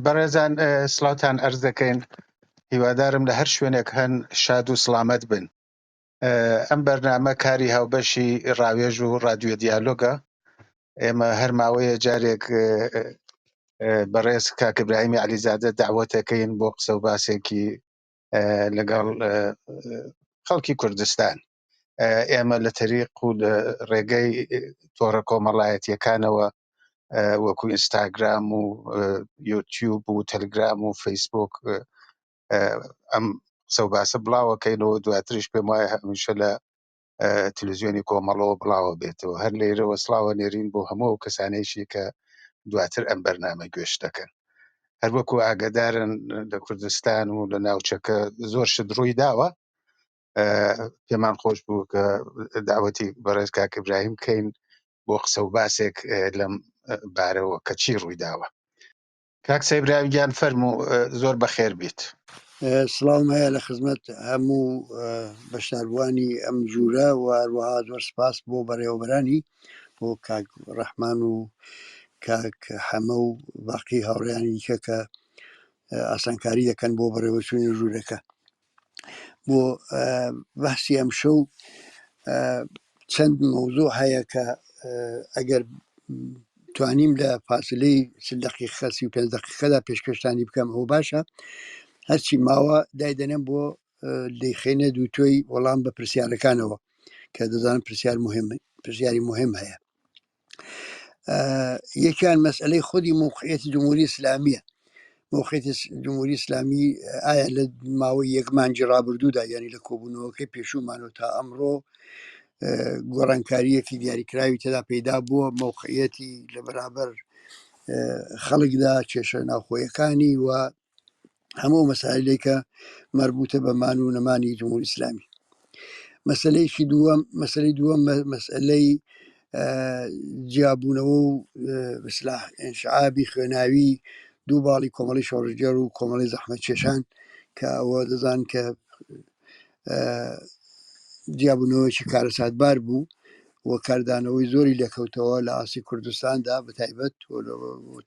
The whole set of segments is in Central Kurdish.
بەڕێزان سڵاوتان ئەرز دەکەین هیوادارم لە هەر شوێنێک هەن شاد و سڵامەت بن ئەم بەرنامە کاری هاوبەشی ڕاوێژ و ڕادیۆ دیالۆگە ئێمە هەر ماوەیە جارێک بەڕێز کاک ئیبراهیمی عەلیزادە داوەتەکەین بۆ قسە و باسێکی لەگەڵ خەڵکی کوردستان ئێمە لە تەریق و لە ڕێگەی تۆڕە کۆمەڵایەتیەکانەوە وەکو ئینستاگرام و یوتیوب و تەلگرام و فەیسبوک ئەم قسە و باسە بڵاوەکەینەوە دواتریش پێم وایە هەمیشە لە تلویزیۆنی کۆمەڵەوە بڵاوە بێتەوە هەر لێرەوە سڵاوە نێرین بۆ هەموو ئەو کەسانەیشی کە دواتر ئەم بەرنامە گوێش دەکەن هەروەکو ئاگدارن لە کوردستان و لە ناوچەکە زۆر شت ڕووی داوە پێمان خۆش بوو کە داوەتی بەڕێز کاک ئیبراهیم کەین بۆ قسە و باسێک لەم بارەوە کە چی ڕووی داوە کاک سەیبرایم گیان فەرموو زۆر بەخێر بیت. سڵاوم هەیە لە خزمەت هەموو بەشداربووانی ئەم ژوورە و هەروەها زۆر سپاس بۆ بەڕێوەبەرانی بۆ کاک ڕەحمان و کاک حەمە و باقی هاوڕێیانی دیکە کە ئاسانکاری دەکەن بۆ بەڕێوەچوونی ژوورەکە. بۆ بەحسی ئەمشەو چەند مەوزوع هەیە کە ئەگەر توانیم لە فاسلەی چل دقیقە 35 دقیقەدا پێشکەشتانی بکەم ئەو باشە هەرچی ماوە دایدەنێم بۆ دەیخێنێ دووتۆی وەڵام بە پرسیارەکانەوە کە دەزانم پرسیار مهم پرسیاری مهم هەیە یەکیان مەسئلەی خودی موقعیەتی جمهوری ئیسلامیە موقعیەتی جمهوری ئیسلامی ئایا لە ماوەی یەک مانگی ڕابردوودا یعنی لە کۆبوونەوەکەی پێشوومانەوە تا ئەمڕۆ گۆڕانکاریەکی دیاریکراوی تێدا پەیدا بووە موقعیەتی لە بەرابەر خەڵکدا کێشە ناوخۆیەکانی و هەموو مەسایلێک کە مەربوتە بە مان و نەمانی جمهوری ئیسلامی مەسلەیەکی دووەم مەسلەی دووەم مەسئلەی جیابوونەوە و بسلاح ئینشعابی خوێناوی دوو باڵی کۆمەڵی شۆڕشگێڕ و کۆمەڵی زەحمەتکێشان کە ئەوە دەزان کە جیابوونەوەیەکی کارەساتبار بوو و کاردانەوەی زۆری لێکەوتەوە لە ئاستی کوردستاندا بە تایبەت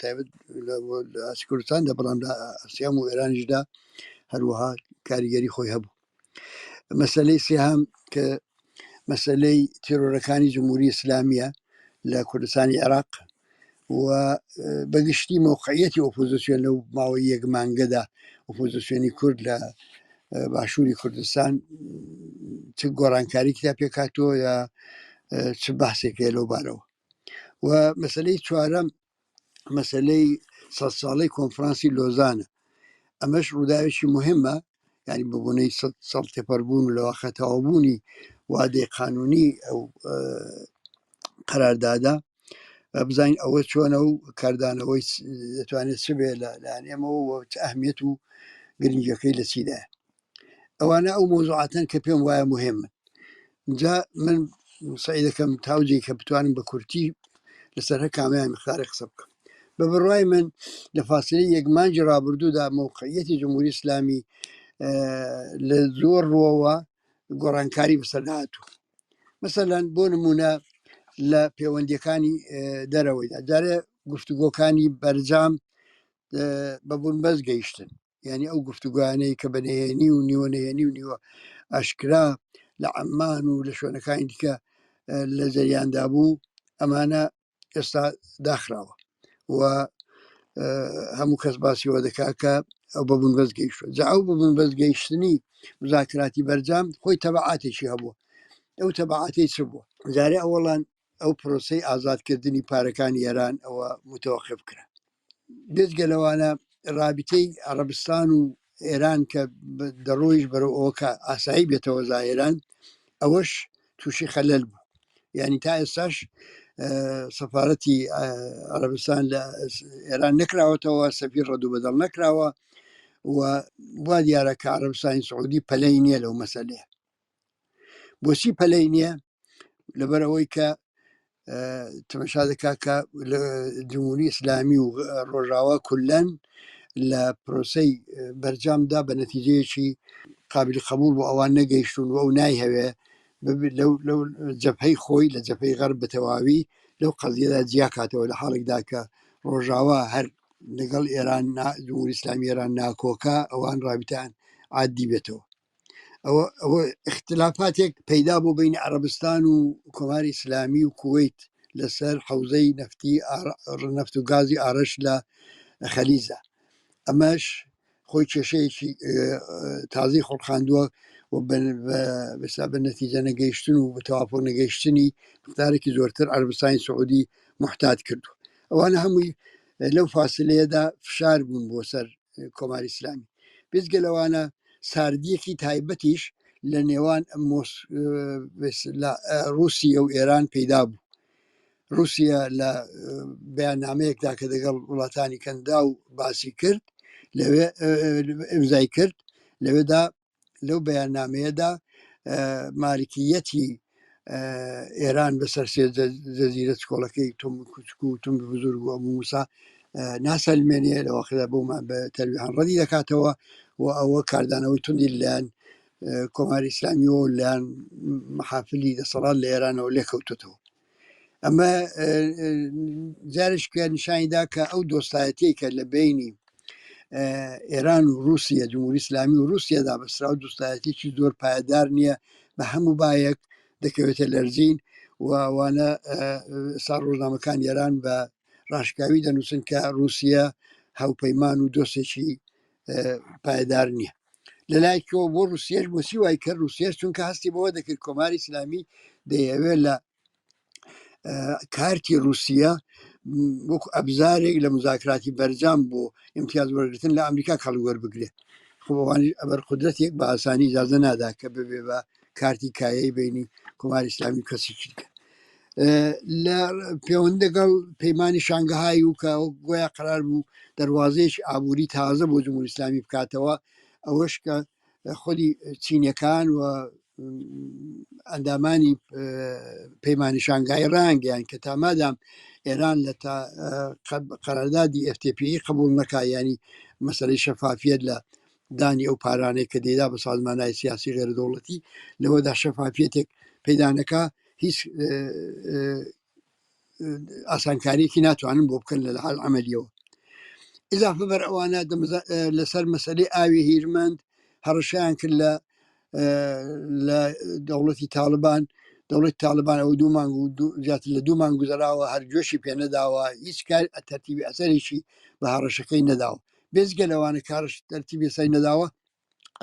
تایبەت لە ئاستی کوردستاندا بەڵام لە ئاسیام و ئێرانیشدا هەروەها کاریگەری خۆی هەبوو مەسلەی سێهام کە مەسلەی تێرۆرەکانی جمهوری ئیسلامیە لە کوردستانی عێراق و بەگشتی مەوقعیەتی ئۆپۆزیسیۆن لەو ماوەی یەک مانگەدا ئۆپۆزیسیۆنی کورد لە باشووری کوردستان چ گۆڕانکاری تیا پێکاتەوە یا چ باسێک هەیە لەو بارەوە و مەسلەی چوارەم مەسلەی سە ساڵەی کۆنفرانسی لۆزانە ئەمەش ڕووداوێکی مهمە یعنی بە بۆنەی ساڵ تێپەربوون و لەواخە تەواوبوونی وادەی قانونی ئەو قەراردادا بزانین ئەوە چۆنە و کاردانەوەی دەتوانێت چ بێ لە لایەن ئێمەوە چ ئەهمیەت و گرنگیەکەی لە چیدایە ئەوانە ئەو مۆزوعاتن کە پێم وایە مهمن جا من سعی دەکەم تاوجێ کە بتوانم بە کورتی لەسەر هەر کامیان مقدارێک قسە بکەم بە بڕوای من لە فاصلەی یەک مانگی ڕابردوودا مەوقعیەتی جمهوری ئیسلامی لە زۆر ڕووەوە گۆڕانکاری بەسەردا هاتوو مەسەلەن بۆ نمونە لە پەیوەندیەکانی دەرەوەیدا جارێ گفتوگۆکانی بەرجام بە بوونبەست گەیشتن یعنی ئەو گفتوگوانەی کە بە نهێنی و نیوە نهێنی و نیوە ئاشکرا لە عەممان و لە شوێنەکانی دیکە لە جەریاندا بوو ئەمانە ئێستا داخراوە و هەموو کەس باسیەوە دەکات کە ئەو بە بنبەست گەیشتوە جا ئەو بە بنبەست گەیشتنی مزاکراتی بەرجام خۆی تەبعاتێکی هەبووە ئەو تەبعاتی چ بووە جارێ ئەوەڵان ئەو پرۆسەی ئازادکردنی پارەکانی ئێران ئەوە متوەقف کرا بێجگە لەوانە رابیتەی عەڕەبستان و ئێران کە دەڕۆیش بەرەو ئەوە کە ئاسایی بێتەوە زاهێران ئەوەش تووشی خەلەل بوو یعنی تا ئێستاش سەفاەتی عەربستان لە ئێران نەکراوەتەوە سەفیر ڕەدو بەدەڵ نەکراوە و وا دیارە کە عەربستانی سعودی پەلەی نییە لەو مەسەلەیە بۆچی پەلەی نییە لەبەر ئەوەی کە تەمەشا دەکا کە لە جمهوری ئیسلامی و ڕۆژاوا کولەن لە پرۆسەی بەرجامدا بە نەتیجەیەکی قابلی قبول بۆ ئەوان نەگەیشتون و ئەو نایهەوێ لەو جەبهەی خۆی لە جەبهەی غەرب بە تەواوی لەو قەزیەدا جیا کاتەوە لە حاڵێکدا کە ڕۆژاوا هەر لەگەڵ ئێران جمهوری ئیسلامی ئێران ناکۆکە ئەوان ڕابیتان عادی بێتەوە. ئەوە ئەوە اختلافاتێک پەیدا بۆ بین عەرەبستان و کۆماری ئیسلامی و کوەیت لەسەر حەوزەی نەفتی نەفت و گازی ئارەش لە خەلیزە. ئەمەش خۆی کێشەیەکی تازەی خۆڵقاندووە و بە نەتیجە نەگەیشتن و بە تەوافق نەگەیشتنی مقدارێکی زۆرتر عەرەبستانی سعودی محتاج کردو. ئەوانە هەمووی لەو فاسلەیەدا فشار بوون بۆ سەر کۆماری ئیسلامی. بێجگە لەوانە ساردیەکی تایبەتیش لە نێوان ڕووسیە و ئێران پەیدا بوو. رووسیا لە بەیاننامەیەکدا کە دەگەڵ وڵاتانی کەنداو باسی کرد لەوێ ئیمزای کرد، لەوێدا لەو بەیاننامەیەدا مالکیەتی ئێران بەسەر سێ جەزیرە چکۆڵەکەی تۆم کوچک و تۆم بزرگ و ئەبوو موسا ناسەلمێنێ، لە واقعدا بۆمان بە تەلویحان ڕەدی دەکاتەوە و ئەوە کاردانەوەی توندی لەلایەن کۆماری ئیسلامیەوە و لەلایەن محافلی دەسەڵات لە ئێرانەوە لێکەوتوتەوە. ئەمە جارشکە نیشانیدا کە ئەو دۆستایەتیەی کە لە بینی ئێران و رووسیا، جمهوری ئیسلامی و رووسیادا بەسرا و دوستایەتێکی زۆر پایەدار نییە، بە هەموو بایەک دەکەوێتە لەرزین و ئەوانە سا ڕۆژنامەکان ئێران بە ڕاشکاوی دەنووسن کە رووسیا هاوپەیمان و دۆستێکی پایدار نییە. لە لایەکەوە بۆ رووسیاش بۆچی وای کرد؟ رووسیاش چونکە هەستی بەوە دەکرد کۆماری ئیسلامی دەیەوێت لە کارتی رووسیا وەکو ئەبزارێک لە مزاکراتی بەرجام بۆ امتیاز وەرگتن لە ئەمریکا کەڵک وەربگرێت. خۆوانی ئەبەر قودرەتێک بە ئاسانی ئیجازە نادا کە ببێ بە کارتی کایەی بینی کۆماری ئیسلامی و کەسی دیکە. لە پەیوەند لەگەڵ پەیمانی شانگەهای و کە گۆیا قرار بوو دەواازەیەکی ئابووری تازە بۆ جمهوری ئیسلامی بکاتەوە، ئەوەش کە خودی چینیەکان و ئەندامانی پەیمانی شانگای ڕانگەیان کە تا مادام ئێران لە تا قەراردادی FTP قبول نەکا، ینی مەسەلەی شەفافیەت لە دانی ئەو پارانەی کە دەیدا بە سازمانای سیاسی غێرە دەوڵەتی لەوەدا شەفافیەتێک پەیدا نەکا، هیچ ئاسانکاریەکی ناتوانن بۆ بکەن لە حال عملیەوە. ئضافە بەر ئەوانە لەسەر مەسەلەی ئاوی هیرمەند هەڕەشەیان کرد لە دەوڵەتی تاالبان. دەوڵەتی تاالبان ئەو دوو مانگ و زیاتر لە دوو مانگ گوزەراوە هەر گوێشی پێ نەداوە، هیچ کار تەرتیبی ئەسەرێکی بە هەڕەشەکەی نەداوە. بێجگە لەوانە کارش تەرتیبی ئەسەری نەداوە،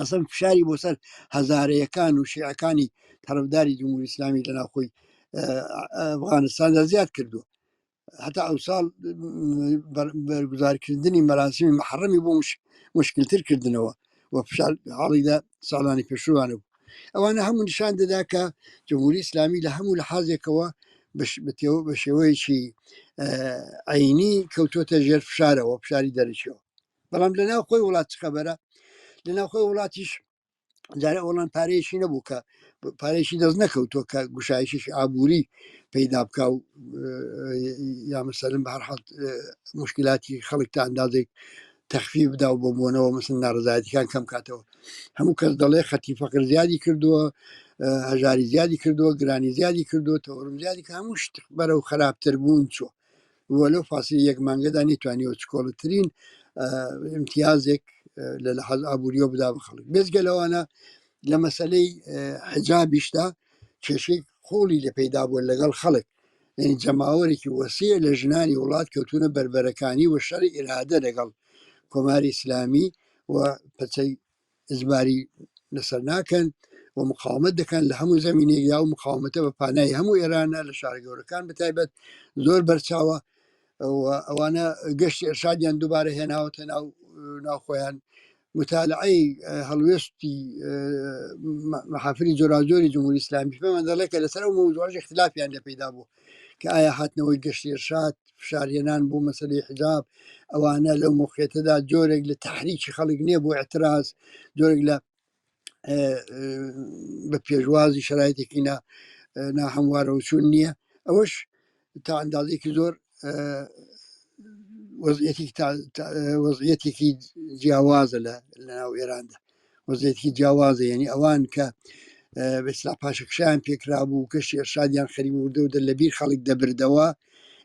ئەسەن فشاری بۆ سەر هەزارەیەکان و شیعەکانی تەرەفداری جمهوری ئیسلامی لە ناوخۆی ئەفغانستاندا زیاد کردووە. هەتا ئەو ساڵ بەرگزارکردنی مەراسیمی محەڕەمی بۆ مشکلتر کردنەوە و فشار حاڵیدا ساڵانی پێشووانە بوو. ئەوانە هەموو نیشان دەدا کە جمهوری ئیسلامی لە هەموو لە حازێکەوە بە شێوەیەکی عینی کەوتوتە ژێر فشارەوە، فشاری دەرەکیەوە. بەڵام لە ناو خۆی وڵات چ خەبەرە؟ لە ناو خۆی وڵاتیش جارێ ئەوڵان پارەیەکی نەبوو کە پارێکی دەست نەکەوتووە کە گوشایشێکی ئابووری پەیدا بکە و یا مەسەلەن بە هەر حاڵ مشکلاتی خەڵک تا ئەندازێک تەخفیف بدا و بۆ بۆنەوە مەسەلەن ناڕەزایەتیەکان کەم کاتەوە. هەموو کەس دەڵێ خەتی فەقر زیادی کردووە، هەژاری زیادی کردووە، گرانی زیادی کردووە، تەوەرم زیادی کە هەموو شت بەرەو خراپتر بوون چووە. و لەو فاصلەی یەک مانگەدا نەیتوانیوە چکۆڵەترین ئیمتیازێک لە لەحاز ئابووریەوە بدا بە خەڵک. بێجگە لەوانە لە مەسەلەی حجابیشدا کێشەی قوڵی لە پەیدا بووە لەگەڵ خەڵک، یعنی جەماوەرێکی وەسیع لە ژنانی وڵات کەوتونە بەربەرەکانی و شەڕی ئیرادە لەگەڵ کۆماری ئیسلامی و پەچەی ئیجباری لەسەر ناکەن و مقاومەت دەکەن لە هەموو زمینێکدا و مقاومەتە بە پانای هەموو ئێرانە لە شارە گەورەکان بەتایبەت زۆر بەرچاوە و ئەوانە گەشتی ئێرشادیان دووبارە هێناوەتە ناوخۆیان. متالعەی هەڵوێستی محافلی جۆراوجۆری جمهوری ئیسلامی پێمان دەڵێ کە لەسەر ئەو مەوزوعەش اختلافیان لێ پەیدا بوو کە ئایا هاتنەوەی گەشتی ئێرشاد، فشارهێنان بۆ مەسەلەی حجاب، ئەوانە لەو موقعیەتەدا جۆرێک لە تحریکی خەڵک نییە بۆ اعتراض، جۆرێک لە بە پێشوازی شرایطێکی ناهەموارەوە چوون نییە. ئەوەش تا ئەندازێکی زۆر وەزعیەتێکی جیاوازە لە ناو ئێراندا، وەزعیەتێکی جیاوازە. یعنی ئەوان کە بەسلا پاشەکشیان پێکرا بوو، کەشی ئێرشادیان خەریک وردە و دە لەبیر خەڵک دەبردەوە،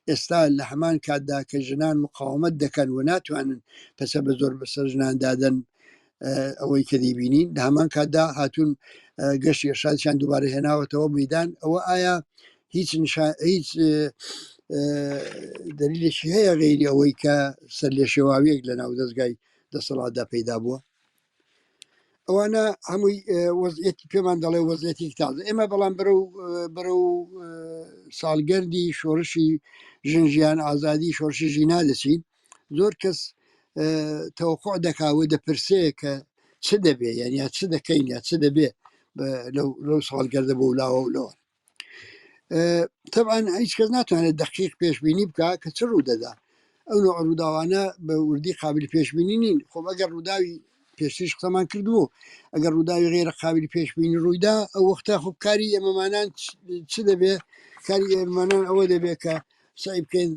ئێستا لە هەمان کاتدا کە ژنان مقاومەت دەکەن و ناتوانن پەسە بە زۆر بەسەر ژنان دادەن ئەوەی کە دەیبینین لە هەمان کاتدا هاتوون گەشتی ئێرشادیان دووبارە هێناوەتەوە میدان ئەوە ئایا هیچ هیچ دەلیلێکی هەیە غەیری ئەوەی کە سەر لێشێواویەک لە ناو دەستگای دەسەڵاتدا پەیدا بووە ئەوانە هەمووی وەزعەتی پێمان دەڵێ وەزعەتی تازە ئێمە بەڵام بەرەو بەرەو ساڵگەردی شۆڕشی ژن ژیان ئازادی شۆڕشی ژینا دەچین زۆر کەس تەوەقع دەکا و دەپرسێ کە چ دەبێ یان یا چ دەکەین یا چ دەبێ لەو ساڵگەردە بۆ لاوە و لەوە تەبعەن هیچ کەس ناتوانێت دەقیق پێشبینی بکە کە چ ڕوو دەدا ئەو نوع ڕووداوانە بە وردی قابلی پێشبینی نین خۆ ئەگەر ڕووداوی پێشتریش قسەمان کردبوو ئەگەر ڕووداوی غێرە قابلی پێشبینی ڕوویدا ئەو وەختە خۆ کاری ئێمەمانان چ دەبێ کاری ئێمەمانان ئەوە دەبێت کە سعی بکەین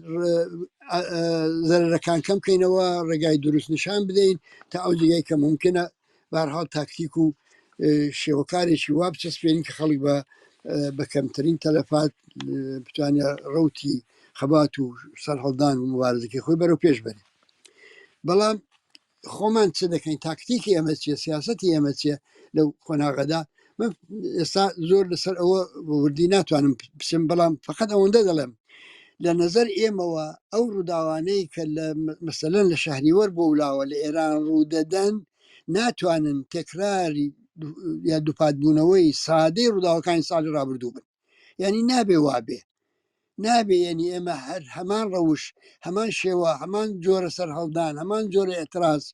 زەرەکان کەم بکەینەوە ڕێگای دروست نیشان بدەین تا ئەو جێگای کە ممکنە بەهەرحاڵ تاکتیک و شێوەکارێکی وا بچەسپێنین کە خەڵک بە بە کەمترین تەلەفات بتوانێت ڕوتی خەبات و سەرهەڵدان و مبارزەکەی خۆی بەرەو پێش بەرێ بەڵام خۆمان چ دەکەین تاکتیکی ئێمە چیە سیاستی ئێمە چیە لەو قۆناغەدا من ئێستا زۆر لەسەر ئەوە وردی ناتوانم بچم بەڵام فقط ئەوەندە دەڵێم لە نەزەر ئێمەوە ئەو ڕووداوانەی کە لە مەسەلەن لە شەهریوەر بۆ ولاوە لە ئێران ڕوودەدەن ناتوانن تەکراری یا دووپاتبوونەوەی سادەی ڕووداوەکانی ساڵی ڕابردوو بن یعنی نابێ وابێ نابێ یعنی ئێمە هەر هەمان ڕەوش هەمان شێوە هەمان جۆرە سەرهەڵدان هەمان جۆرە ئەتراز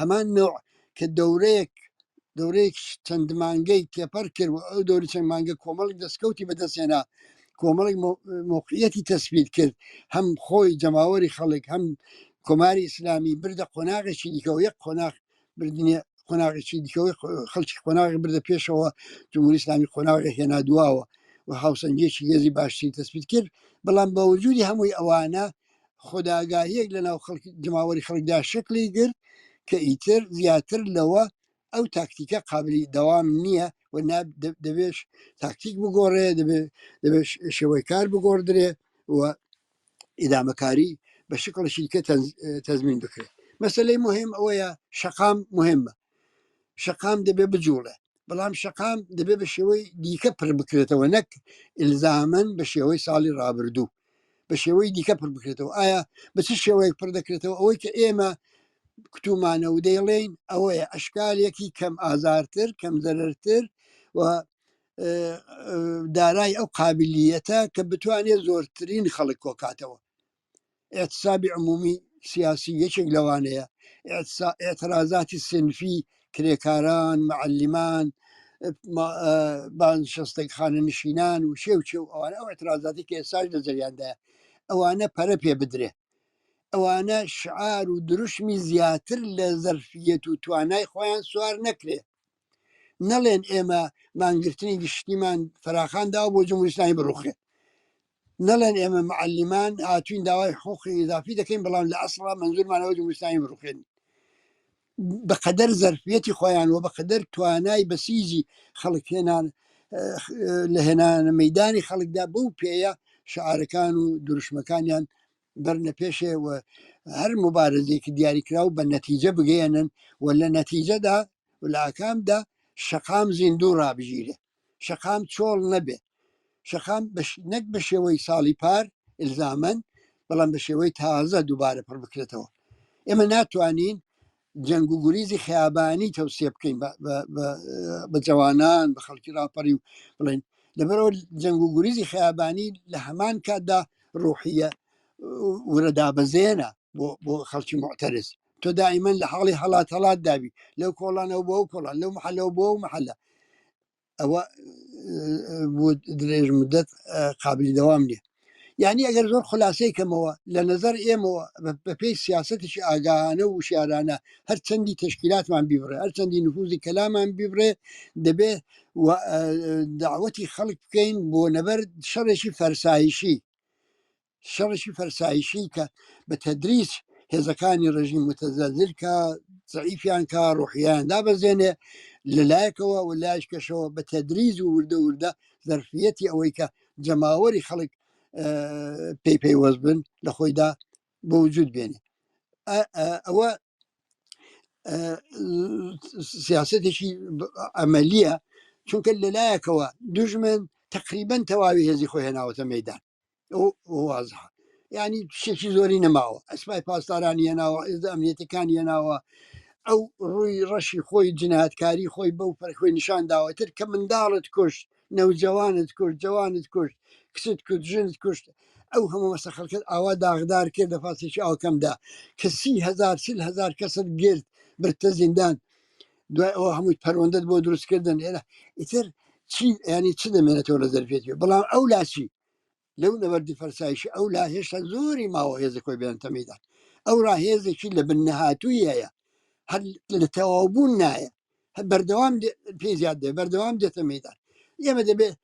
هەمان نوع کە دەورەیەک دەورەیەک چەند مانگەی تێپەر کرد و ئەو دەوری چەند مانگە کۆمەڵک دەستکەوتی بەدەستهێنا کۆمەڵێک مۆقعیەتی تەسبیت کرد هەم خۆی جەماوەری خەڵک هەم کۆماری ئیسلامی بردە قۆناغێکی دیکەوە یەک قۆناغ بردنێ قۆناغێکی دیکەوەی خەڵکی قۆناغی بردە پێشەوە جمهوری ئیسلامی قۆناغی هێنا دواوە و هاوسەنگیەکی هێزی باشتری تەسبیت کرد بەڵام بە وجودی هەمووی ئەوانە خۆداگاهیەک لە ناو خەڵک جەماوەری خەڵکدا شکلی گرت کە ئیتر زیاتر لەوە ئەو تاکتیکە قابلی دەوام نییە و دەبێش تاکتیک بگۆڕێ دەبێ شێوەی کار بگۆڕدرێ و ئیدامەکاری بە شکڵێکی دیکە تەزمین بکرێت مەسلەی مهم ئەوەیە شەقام مهمە شەقام دەبێ بجوڵێ بەڵام شەقام دەبێ بە شێوەی دیکە پڕ بکرێتەوە نەک ئلزامەن بە شێوەی ساڵی ڕابردوو بە شێوەی دیکە پڕ بکرێتەوە ئایا بە چ شێوەیەک پڕ دەکرێتەوە ئەوەی کە ئێمە کتومانە و دەیڵێین ئەوەیە ئەشکالێکی کەم ئازارتر کەم زەرەرتر و دارای ئەو قابلیەتە کە بتوانێت زۆرترین خەڵک کۆکاتەوە اعتصابی عمومی سیاسی یەکێک لەوانەیە اعترازاتی سنفی کرێکاران معلمان بانشەستێک خانە نشینان و شێو چێ و ئەوانە ئەو اعترازاتی کە ئێستاش لە جەریاندایە ئەوانە پەرە پێ بدرێ ئەوانە شعار و دروشمی زیاتر لە زەرفیەت و توانای خۆیان سوار نەکرێ نەڵێن ئێمە مانگرتنی گشتیمان فراخان داوە بۆ جمهوری ئیسلامی بڕوخێ نەڵێن ئێمە معلمان هاتوین داوای حقوقی ئیزافی دەکەین بەڵام لە ئەسڵا منزورمانەوە جمهوری ئیسلامی بڕوخێن بەقەدەر زەرفیەتی خۆیان و بەقەدەر توانای بەسیجی خەڵک هێنان لە هێنانە مەدانی خەڵکدا بەو پێیە شعارەکان و دروشمەکانیان بەرنە پێشێ و هەر مبارزێکی دیاریکراو بە نەتیجە بگەیەنن و لە نەتیجەدا و لە ئاکامدا شەقام زیندوو ڕابگیرێ شەقام چۆڵ نەبێ شەقام نەک بە شێوەی ساڵی پار ئلزامەن بەڵام بە شێوەی تازە دووبارە پڕ بکرێتەوە ئێمە ناتوانین جەنگ و گوریزی خیابانی تەوسیە بکەین بە جەوانان بە خەڵکی ڕاپەڕی و بڵێن لەبەرەوە جەنگ و گوریزی خیابانی لە هەمان کاتدا ڕوحیە ورەدابەزێنە بۆ خەڵکی معتەرز تۆ دائیمەن لە حاڵی هەڵات هەڵات دابی لەو کۆڵانەوە بۆ ئەو کۆڵان لەو محلەوە بۆ ئەو محلە ئەوە بۆ درێژ مدت قابلی دەوام نییە یعنی ئەگەر زۆر خلاصەی کەمەوە لە نظر ئێمەوە بەپێی سیاستێکی ئاگاهانە و وشیارانە هەرچەندی تەشکیلاتمان بیبڕێ هەرچەندی نفوزی کەلامان بیبڕێ دەبێ داوەتی خەڵک بکەین بۆ نەبەر شەڕێکی فەرسایشی شەڕێکی فەرسایشی کە بە تەدریج هێزەکانی ڕژیم متەزەلزل کە زەعیفیان کە ڕۆحیان دابەزێنێ لەلایەکەوە و لایش کەشەوە بە تەدریج و وردە وردە زەرفیەتی ئەوەی کە جەماوەری خەڵک پێی پەیوەست بن لە خۆیدا بۆ وجود بێنێ. ئەوە سیاستێکی ئەمەلیە، چونکە لەلایەکەوە دوژمن تقریبا تەواوی هێزی خۆی هێناوەتە مەدان، وازحە، یعنی شتێکی زۆری نەماوە، ئەسپای پاسدارانی هێناوە، ئێزدە ئەمنیەتەکانی هێناوە، ئەو ڕووی ڕەشی خۆی جنایەتکاری خۆی بەو پەرخۆی نیشان داوە. تر کە منداڵت کوشت، نەوجەوانت کوشت، جوانت کوشت، کچت کوشت، ژنت کوشت، ئەو هەموو مەسە خەڵکت ئاوا داغدار کرد لە فاسێکی ئاوکەمدا کە 30,000 40,000 کەست گرت برتە زیندان، دوای ئەوە هەمووی پەروەندەت بۆ دروستکردن. ئێرە ئیتر چی، ینی چ دەمێنێتەوە لە زەرفێتی؟ بەڵام ئەو لاچی لەو نەبەردی فەرسایشی ئەو لا هێشتا زۆری ماوە هێزی خۆی بێنتە مەدان. ئەو را هێزێکی لە بن نەهاتووی هەیە، هەر لە تەواوبوون نایە، هەر بەردەوام پێی زیاد دێ، بەردەوام دێتە مەدان. ئێمە دەبێت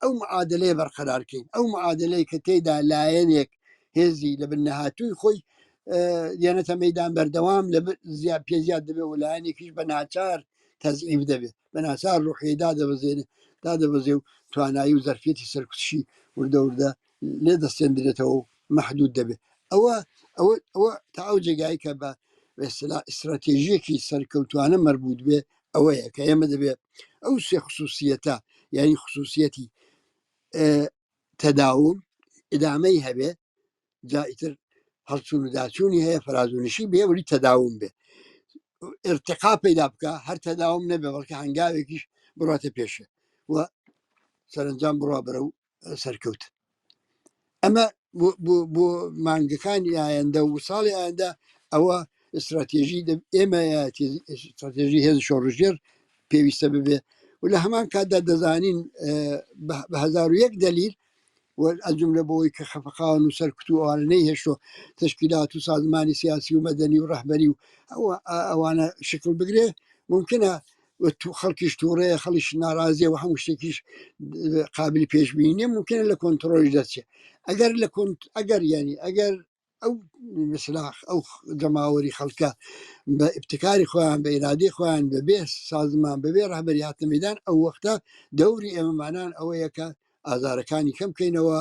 ئەو معادلەیە بەرقەرارکەین، ئەو معادلەی کە تێدا لایەنێک هێزی لە بن نەهاتووی خۆی دێنێتە مەدان، بەردەوام لە پێ زیاد دەبێت و لایەنێکیش بە ناچار تەزعیف دەبێت، بە ناچار ڕوحی دادەبەزێنێ، دادەبەزێ و توانایی و زەرفیەتی سەرکوتشی وردە وردە لێ دەستێندرێتەوە و مەحدود دەبێت. ئەوە تا ئەو جێگای کە بە ئیستراتێژیەکی سەرکەوتوانە مەربوط بێ، ئەوەیە کە ئێمە دەبێت ئەو سێ خصوصیەتە، یعنی خصوصیەتی تەداوم ئیدامەی هەبێ، جا ئیتر هەڵچوون و داچوونی هەیە، فەرازونشی بێ، وەلی تەداوم بێ، ارتقا پەیدا بکە، هەر تەداوم نەبێ بەڵکە هەنگاوێکیش بڕاتە پێشێ و سەرنجام بڕوا بەرەو سەرکەوت. ئەمە بۆ مانگەکانی ئایندە و ساڵی ئایندە ئەوە استراتێژی ئێمە، استراتێژی هێز شۆڕژێر پێویستە ببێ. و لە هەمان کاتدا دەزانین بە 1001 دەلیل و ئەجملە بۆی کە خەفەقان و سەرکوت و ئەوانە نەیهێشتۆ تەشکیلات و سازمانی سیاسی و مەدەنی و ڕەهبەری و ئەوانە شکل بگرێ، ممکنە خەڵکیش تووڕەیە، خەڵیش ناڕازیە و هەموو شتێکیش قابلی پێشبینی نییە، ممکنە لە کۆنتترۆلیش دەچێت. ئەگەر لە کۆنت ئەگەر ینی ئەگەر ئەو مثلاخ ئەو جەماوەری خەڵکە بە ئیبتکاری خۆیان، بە ئیرادەی خۆیان، بەبێ سازمان، بەبێ ڕەهبەری هاتنە مەدان، ئەو وەختە دەوری ئێمەمانان ئەوەیە کە ئازارەکانی کەم بکەینەوە،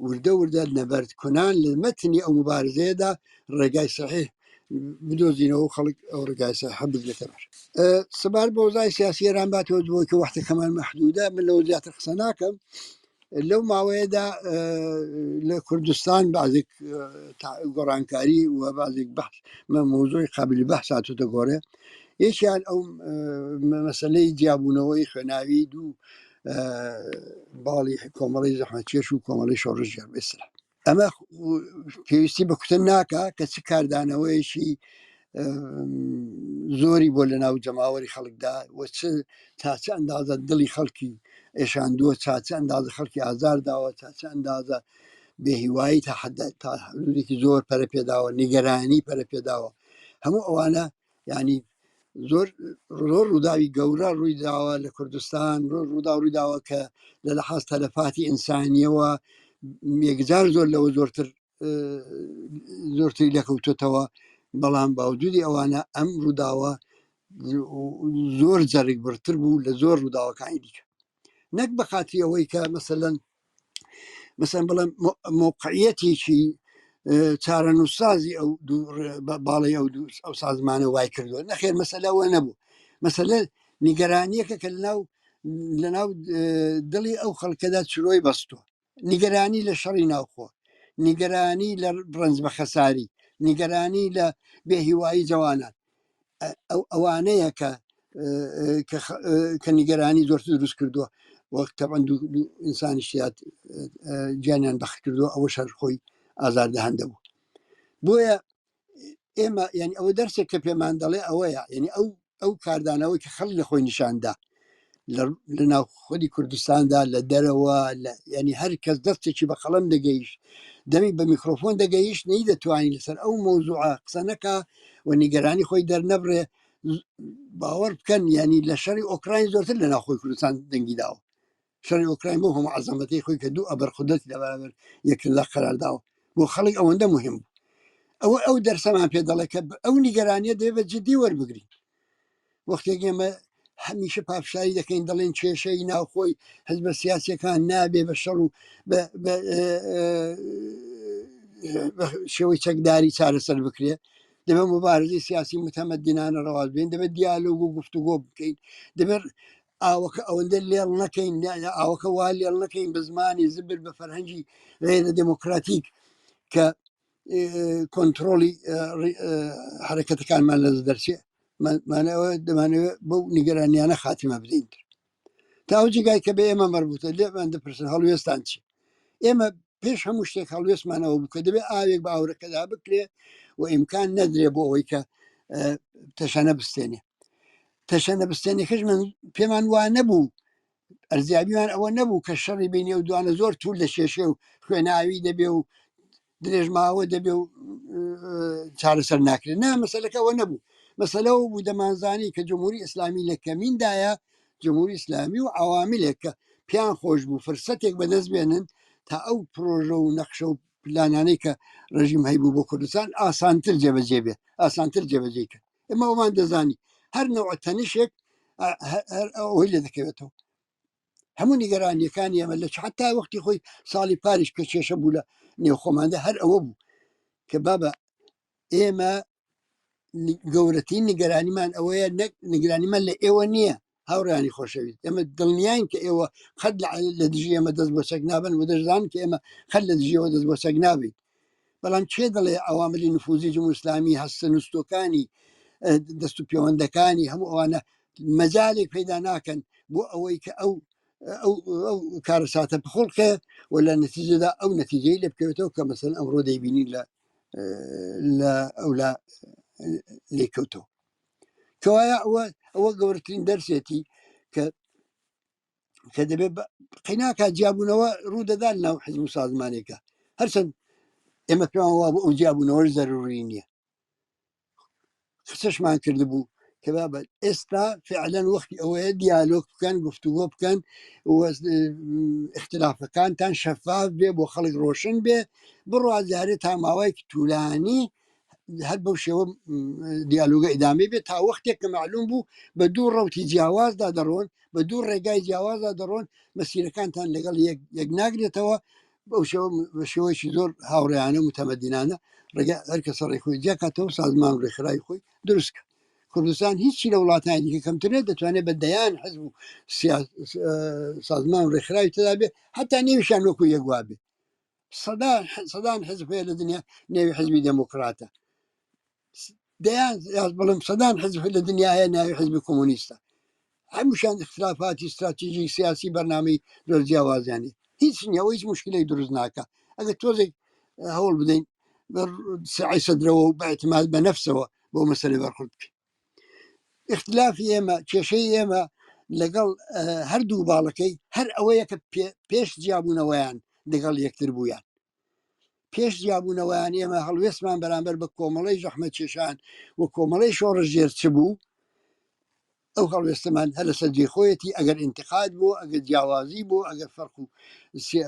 وردە وردە نەبەرد کونان لە مەتنی ئەو مبارزەیەدا ڕێگای سەحیح بدۆزینەوە و خەڵک ئەو ڕێگای سەحیح بگرێتە بەر. سەبارەت بە وەزای سیاسی ئێران باتەوە بۆی کە وەختەکەمان مەحدودە، من لەوە زیاتر قسە ناکەم. لەو ماوەیەدا لە کوردستان بازێک گۆڕانکاری و بازێک بەحث مەوزوعی قابلی بەحث هاتووتە گۆڕێ. یەکیان ئەو مەسەلەی جیابوونەوەی خوێناوی دوو باڵی کۆمەڵی زەحمەتکێش و کۆمەڵی شۆڕشگێڕ بێسرا. ئەمە پێویستی بە کوتن ناکا کە چ کاردانەوەیەکی زۆری بۆ لە ناو جەماوەری خەڵکدا و چ تا چ ئەندازە دڵی خەڵکی ئێشاندووە، تا چ ئەندازە خەڵکی ئازار داوە، تا چ ئەندازە بێهیوایی تا حد تا حدودێکی زۆر پەرە پێداوە، نیگەرانی پەرە پێداوە. هەموو ئەوانە ینی زۆر زۆر ڕووداوی گەورە ڕووی داوە لە کوردستان، ڕوودا ڕووی داوە کە لە لەحاز تەلەفاتی ئینسانیەوە یەکجار زۆر لەوە زۆرتری لەکەوتوتەوە. بەڵام باوجودی ئەوانە ئەم ڕووداوە زۆر جەرگ بڕتر بوو لە زۆر ڕووداوەکانی دیکە، نەک بە خاتری ئەوەی کە مەسەن بڵێم مۆقعیەتێکی چارەنووسسازی ئەو باڵی ئەو دوو ئەو سازمانە وای کردووە. نەخێر، مەسەلە ئەوە نەبوو. مەسەلە نیگەرانیەکە کە لەناو دڵی ئەو خەڵکەدا چرۆی بەستووە، نیگەرانی لە شەڕی ناوخۆ، نیگەرانی لە ڕەنج بە خەساری، نیگەرانی لە بێهیوایی جەوانان، ئەوانەیە کە نیگەرانی زۆرتر دروست کردووە. وەک تەبعەن دوو ئینسانی شیات گیانیان بەخت کردووە، ئەوە شەر خۆی ئازاردەهەندە بوو. بۆیە ئێمە یعنی ئەوە دەرسێک کە پێمان دەڵێ ئەوەیە، یعنی ئەو کاردانەوەی کە خەڵک لە خۆی نیشاندا لە ناو خودی کوردستاندا، لە دەرەوە، ینی هەر کەس دەستێکی بە قەڵەم دەگەیشت، دەمی بە میکرۆفۆن دەگەیشت، نەی دەتوانین لەسەر ئەو مەوزوعە قسە نەکا و نیگەرانی خۆی دەرنەبڕێ. باوەڕ بکەن ینی لە شەڕی ئۆکراین زۆرتر لە ناوخۆی کوردستان دەنگی داوە. شەڕی ئۆکراین بۆ هەموو عەزەمەتەی خۆی کە دوو ئەبەر قودرەتی لە بەرامبەر یەکتردا قەرار داوە، بۆ خەڵک ئەوەندە مهم بوو. ئەوە ئەو دەرسەمان پێ دەڵێ کە ئەو نیگەرانیە دەبێت بە جدی وەربگرین. وەختێک ئێمە هەمیشە پافشاری دەکەین دەڵێن کێشەی ناوخۆی حزبە سیاسەکان نابێ بە شەڕ و بە شێوەی چەکداری چارەسەر بکرێت دەبێت مبارزەی سیاسی متەمەدینانە ڕەواز بێن دەبێت دیالۆگ و گفتوگۆ بکەین دەبێت ئاوەکە ئەوەندە لێڵ نەکەین ئاوەکە وا لێڵ نەکەین بە زمانی زبر بە فەرهەنگی غێرە دێموکراتیک کە کۆنتترۆلی حرەکەتەکانمان لە دەرچێ مانەوە دەمانەوێت بەو نیگەرانیانە خاتمە بدەین تا ئەو جێگای کە بە ئێمە مەربوتە لێمان دەپرسن هەڵوێستان چی ئێمە پێش هەموو شتێک هەڵوێستمانەوە بوو کە دەبێت ئاوێک بە ئاورەکەدا بکرێ و ئیمکان نەدرێ بۆ ئەوەی کە تەشەنە بستێنێ تەشەنە بستێنێکەش من پێمان وا نەبوو ئەرزیابیمان ئەوە نەبوو کە شەڕی بینی و دوانە زۆر توول لە شێشێ و خوێناوی دەبێ و درێژماوە دەبێ و چارەسەر ناکرێت نا مەسەلەکە ئەوە نەبوو مەسەلەوە بوو دەمانزانی کە جمهوری ئیسلامی لە کەمیندایە جمهوری ئیسلامی و عواملێک کە پێیان خۆش بوو فرسەتێک بەدەست بێنن تا ئەو پرۆژە و نەخشە و پلانانەی کە ڕژیم هەیبوو بۆ کوردستان ئاسانتر جێبەجێ بێ ئاسانتر جێبەجێ کرد ئێمە ئەومان دەزانی هەر نەوە تەنیشێک ئەوەی لێ دەکەوێتەوە هەموو نیگەرانیەکانی ئەمە لە حتا وەختی خۆی ساڵی پاریش کە کێشە بوو لە نێوخۆماندا هەر ئەوە بوو کە بابە ئێمە گەورەترین نیگەرانیمان ئەوەیە نەک نیگەرانیمان لە ئێوە نییە هاوڕیانی خۆشەویست ئێمە دڵنیاین کە ئێوە قەت لە دژی ئێمە دەست بۆ چەک نابن و دەشزان کە ئێمە قەت لە دژیەوە دەست بۆ چەک نابین بەڵام کێ دەڵێ عەواملی نفوزی جمهوری ئیسلامی هەستە نوستۆکانی دەست و پێوەندەکانی هەموو ئەوانە مەجالێک پەیدا ناکەن بۆ ئەوەی کە ئەو ئەو ئەو کارەساتە بخڵقێ و لە نەتیجەدا ئەو نەتیجەی لێ بکەوێتەوە کە مەسەن ئەمڕۆ دەیبینین لە لە ئەولا لێکەوتەوە کەوایە ئەوە ئەوە گەورەترین دەرسێتی کە کە دەبێت قەیناکە جیابوونەوە ڕوو دەدات ناو حزب و سازمانێکە هەرچەند ئێمە پێمان وا بوو ئەو جیابوونەوەش زەروری نییە قسەشمان کردبوو کە بابە ئێستا فعلەن وەختی ئەوەیە دیالۆگ بکەن گفتوگۆ بکەن اختلافەکانتان شەفاف بێ بۆ خەڵک ڕۆشن بێ بڕوا جارێ تا ماوەیەکی طولانی هەر بەو شێوە دیالۆگە ئیدامەی بێت تا وەختێک کە معلوم بوو بە دوو ڕوتی جیاوازدا دەڕۆن بە دوو ڕێگای جیاوازدا دەڕۆن مەسیرەکانتان لەگەڵ یەک ناگرێتەوە بەو شێوە بە شێوەیەکی زۆر هاوڕێیانە و متەمەدینانە ڕێگا هەر کەسە ڕێی خۆی جیاکاتەوە سازمان و ڕێکخراوی خۆی دروستکە کوردستان هیچی لە وڵاتانی دیکە کەمتر نیە دەتوانێت بە دەیان حزب و سازمان و ڕێکخراوی تێدا بێ حتا نێویشیان وەکو یەک وابێ سەدان سەدان حزب هەیە لە دنیا نێوی حزبی دێموکراتە دەیان بڵم سەدان حزب لە دنیا هەیە ناوی حزبی کۆمۆنیستە هەمووشان اختلافاتی استراتیژی سیاسی بەرنامەی زۆر جیاوازیانی هیچ نییە هیچ مشکلێک دروست ناکە ئەگەر تۆزێک هەوڵ بدەین سعی سەدرەوە و بە اعتماد بە نەفسەوە بۆ مەسەلەی بەرخورد بکەین اختلافی ئێمە کێشەی ئێمە لەگەڵ هەردوو باڵەکەی هەر ئەوەیە کە پێش جیابوونەوەیان لەگەڵ یەکتر بوویان پێش جیابوونەوەیان ئێمە هەڵوێستمان بەرامبەر بە کۆمەڵەی زەحمەتکێشان و کۆمەڵەی شۆڕشگێر چ بوو ئەو هەڵوێستەمان هەر لەسەر جێی خۆیەتی ئەگەر ئینتقاد بوو ئەگەر جیاوازی بوو ئەگەر فەرق و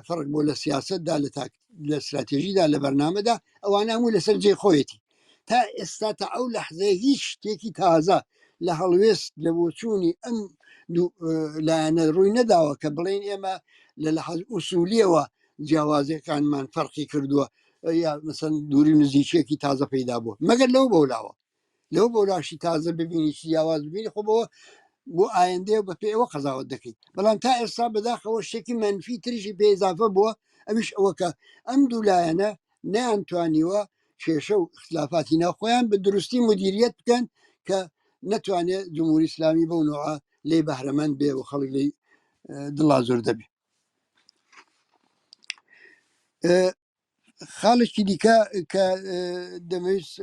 فەرق بۆ لە سیاستدا لە تاک لە استراتێژیدا لە بەرنامەدا ئەوانە هەموو لەسەر جێی خۆیەتی تا ئێستا تا ئەو لەحزەیە هیچ شتێکی تازە لە هەڵوێست لە بۆچوونی ئەم دوو لایەنە ڕووی نەداوە کە بڵێن ئێمە لە لەحاز ئوسولیەوە جیاوازیەکانمان فەرقی کردووە یا مەسەن دووری و نزیکیەکی تازە پەیدا بووە مەگەر لەو بەولاوە لەو بەولاشی تازە ببینی چی جیاواز ببینی خۆ بەوە بۆ ئایندەیە بە پێ ئەوە قەزاوت دەکەیت بەڵام تا ئێستا بەداخەوە شتێکی منفی تریشی پێ ئیزافە بووە ئەویش ئەوە کە ئەم دوو لایەنە نەیانتوانیوە کێشە و اختلافاتی ناوخۆیان بە دروستی مدیریت بکەن کە نەتوانێت جمهوری ئیسلامی بەو نوعە لێی بەهرەمەند بێ و خەڵک لێی دڵازور دەبێ. خاڵێکی دیکە کە دەمەویست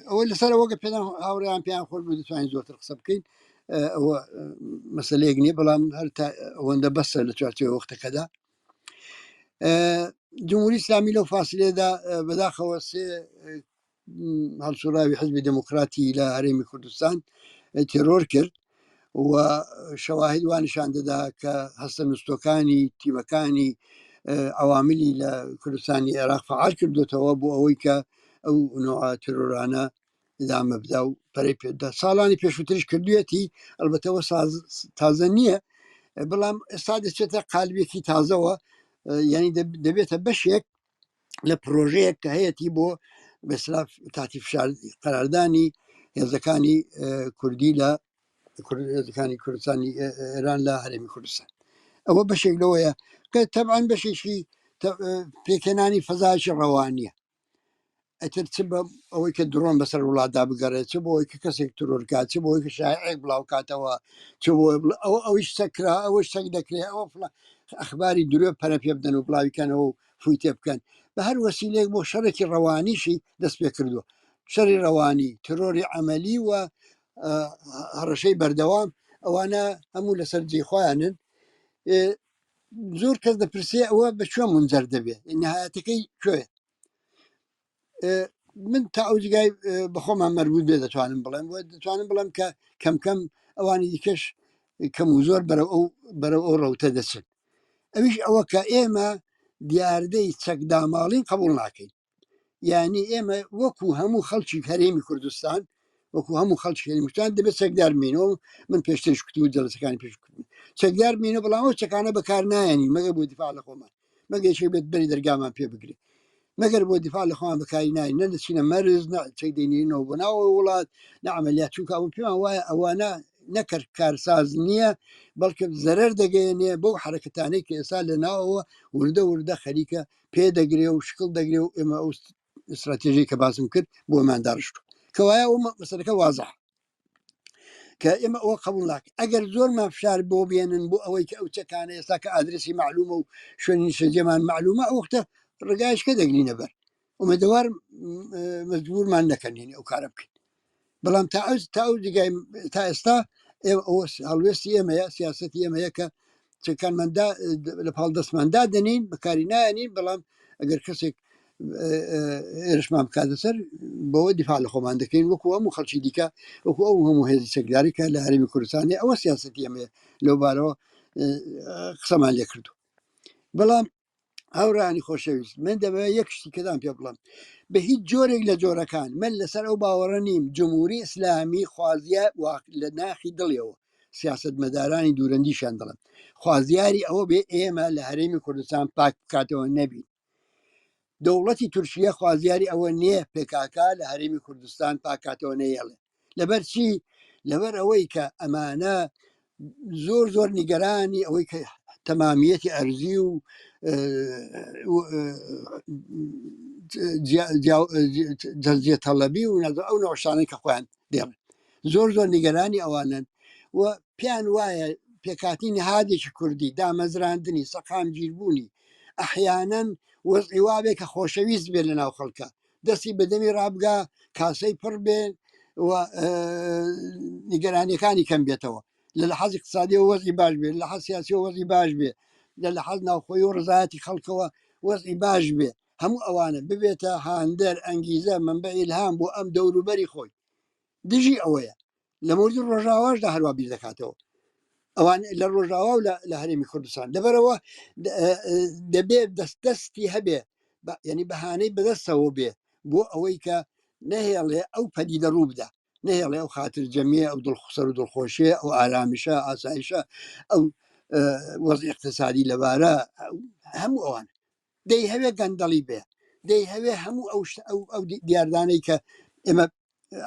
ئەوە لەسەر ئەوە کە پێدان هاوڕێیان پێیان خۆش بوو دەتوانین زۆرتر قسە بکەین ئەوە مەسلەیەک نییە بەڵام هەر تا ئەوەندە بەسە لە چوارچێوە وەختەکەدا جمهوری ئیسلامی لەو فاسلەیەدا بەداخەوە سێ هەڵسوڕاوی حزبی دێموکراتی لە هەرێمی کوردستان تێرۆر کرد و شەواهد وا نیشان دەدا کە هەستە نووسەکانی تیمەکانی عواملی لە کوردستانی عێراق فعال کردوتەوە بۆ ئەوەی کە ئەو نوع ترۆرانە ئیدامە بدا و پەرەی پێدا. ساڵانی پێشووتریش کردوویەتی، ئەلبەتەوە تازە نییە، بەڵام ئێستا دەچێتە قالبێکی تازەوە، یعنی دەبێتە بەشێک لە پرۆژەیەک کە هەیەتی بۆ بەسلاف تاتی فشار قەراردانی هێزەکانی کوردی لە هێزەکانی کوردستانی ئێران لە هەرێمی کوردستان. ئەوە بەشێک لەوەیە کە تەبعەن بەشێکی پێکهێنانی فەزایەکی ڕەوانیە، ئەتر چ بە ئەوەی کە درۆن بەسەر وڵاتدا بگەڕێت، چ بۆ ئەوەی کە کەسێک ترۆر کات، چ بۆ ئەوەی کە شایعێک بڵاو کاتەوە، چ بۆ ئەوە ئەویش چەک کرا، ئەوەش چەک دەکرێت، ئەوە فڵان، ئەخباری درۆ پەرە پێ بدەن و بڵاوی کەنەوە و فوی تێ بکەن. بە هەر وەسیلەیەک بۆ شەڕێکی ڕەوانیشی دەست پێ کردووە، شەڕی ڕەوانی، ترۆری عەمەلی و هەڕەشەی بەردەوام، ئەوانە هەموو لەسەر جێی خۆیانن. زۆر کەس دەپرسێ ئەوە بە کوێ منجەر دەبێت، نهایەتەکەی کوێ؟ من تا ئەو جگای بەخۆمان مەربوط بێ دەتوانم بڵێم، و دەتوانم بڵێم کە کەم کەم ئەوانی دیکەش کەم و زۆر بەرەو ئەو ڕەوتە دەچن. ئەویش ئەوە کە ئێمە دیاردەی چەکداماڵین قبول ناکەین. یعنی ئێمە وەکو هەموو خەڵکی هەرێمی کوردستان، وەکو هەموو خەڵکی هەرێمی کوردستان دەبێت چەکدار بینەوە. من پێشتریش کوتم و جەلەسەکانی پێش کوتم چەکدار بینەوە، بەڵام ئەو چەکانە بەکار نایەنین مەگەر بۆ دیفاع لە خۆمان، مەگەر یەکێک بێت بەری دەرگامان پێ بگرێت، مەگەر بۆ دیفاع لە خۆمان بەکاری نایەنین، نە دەچینە مەرز، نە چەک دەینێرینەوە بۆ ناوەوە وڵات، نە عەمەلیات، چونکە ئەوە پێمان وایە ئەوانە نەکەر کارساز نییە، بەڵکە زەرەر دەگەیەنێ بەو حرەکەتانەی کە ئێستا لە ناوەوە وردە وردە خەریکە پێ دەگرێ و شکڵ دەگرێ و ئێمە ئەو ئیستراتێژی کە باسم کرد بۆمان داڕشت. کەوایە ئەو مەسەلەکە وازح کە ئێمە ئەوە قبول ناکەین. ئەگەر زۆرمان فشار بۆ بێنن بۆ ئەوەی کە ئەو چەکانە ئێستا کە ئادرسی معلومە و شوێنی نیشتەجێمان معلومە، ئەو وەختە ڕێگایشکە دەگرینە بەر. ئومێدەوار مەجبورمان نەکەن یعنی ئەو کارە بکەین. بەڵام تا ئەو تا ئەو جێگای تا ئێستا ئێمە ئەوە هەڵوێستی ئێمەیە، سیاسەتی ئێمەیە کە چەکانماندا لە پاڵ دەستماندا دەنین، بەکاری نایەنین. بەڵام ئەگەر کەسێک هێرشمان بکاتە سەر، بەوە دیفاع لە خۆمان دەکەین وەکو هەموو خەڵکی دیکە، وەکو ئەو هەموو هێزی چەکداری کە لە هەرێمی کوردستانی. ئەوە سیاسەتی ئێمەیە، لەو بارەوە قسەمان لێ کردو. بەڵام هاوڕێیانی خۆشەویست، من دەمەوێت یەک شتی کەدان پێ بڵێم. بە هیچ جۆرێک لە جۆرەکان من لەسەر ئەو باوەڕە نیم جمهوری ئیسلامی خوازیە لە ناخی دڵیەوە، سیاسەتمەدارانی دوورەندیشیان دەڵێن، خوازیاری ئەوە بێ ئێمە لە هەرێمی کوردستان پاک بکاتەوە نەبین. دەوڵەتی تورکیە خوازیاری ئەوە نییە پێکاکا لە هەرێمی کوردستان پاکاتەوە نەیەڵێ. لەبەر چی؟ لەبەر ئەوەی کە ئەمانە زۆر زۆر نیگەرانی ئەوەی کە تەمامیەتی ئەرزی و جەزیە تەڵەبی و نەزە ئەو نەوەشانەی کە خۆیان دێڵن، زۆر زۆر نیگەرانی ئەوانن و پێیان وایە پێکهاتنی نهادێکی کوردی، دامەزراندنی، سەقامگیربوونی، ئەحیانەن وەزعی وابێ کە خۆشەویست بێت لە ناو خەڵکە، دەستی بە دەمی ڕابگا، کاسەی پڕ بێ و نیگەرانیەکانی کەم بێتەوە، لە لەحاز اقتصادیەوە وەزعی باش بێ، لە لەحاز سیاسیەوە وەزعی باش بێ، لە لەحاز ناوخۆی و ڕزایەتی خەڵکەوە وەزعی باش بێ، هەموو ئەوانە ببێتە هاندەر، ئەنگیزە، مەنبەع ئیلهام بۆ ئەم دەوروبەری خۆی. دژی ئەوەیە. لە مۆردی ڕۆژاواشدا هەروە بیر دەکاتەوە، ئەوان لە ڕۆژاوا و لە هەرێمی کوردستان. لەبەرەوە دەبێت دەست دەستی هەبێ، یعنی بەهانەی بەدەستەوە بێ بۆ ئەوەی کە نەهێڵێ ئەو پەدیدە ڕوو بدە، نەهێڵێ ئەو خاتر جەمیە، ئەو دڵخسەر و دڵخۆشیە، ئەو ئارامیشە، ئاسایشە، ئەو وەزعی اقتصادی لەبارە، هەموو ئەوان دەیهەوێ گەندەڵی بێ، دەیهەوێ هەموو ئەو ئەو دیاردانەی کە ئێمە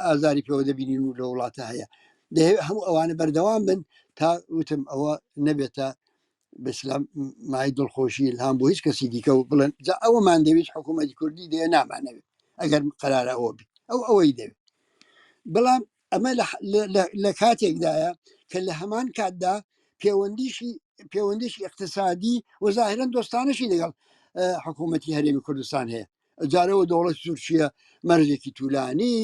ئازاری پێوە دەبینین و لە وڵاتە هەیە، دەیەوێت هەموو ئەوانە بەردەوام بن تا وتم ئەوە نەبێتە بەسلام مای دڵخۆشی الهام بۆ هیچ کەسی دیکە و بڵێن جا ئەوەمان دەویست حکوومەتی کوردی دەیە نامانەوێت ئەگەر قەرارە ئەوە بێ ئەو ئەوەی دەوێت. بەڵام ئەمە لە کاتێکدایە کە لە هەمان کاتدا پەیوەندیشی اقتصادی و زاهرەن دۆستانەشی لەگەڵ حکوومەتی هەرێمی کوردستان هەیە. جارەوە دەوڵەتی تورکیە مەرجێکی تولانی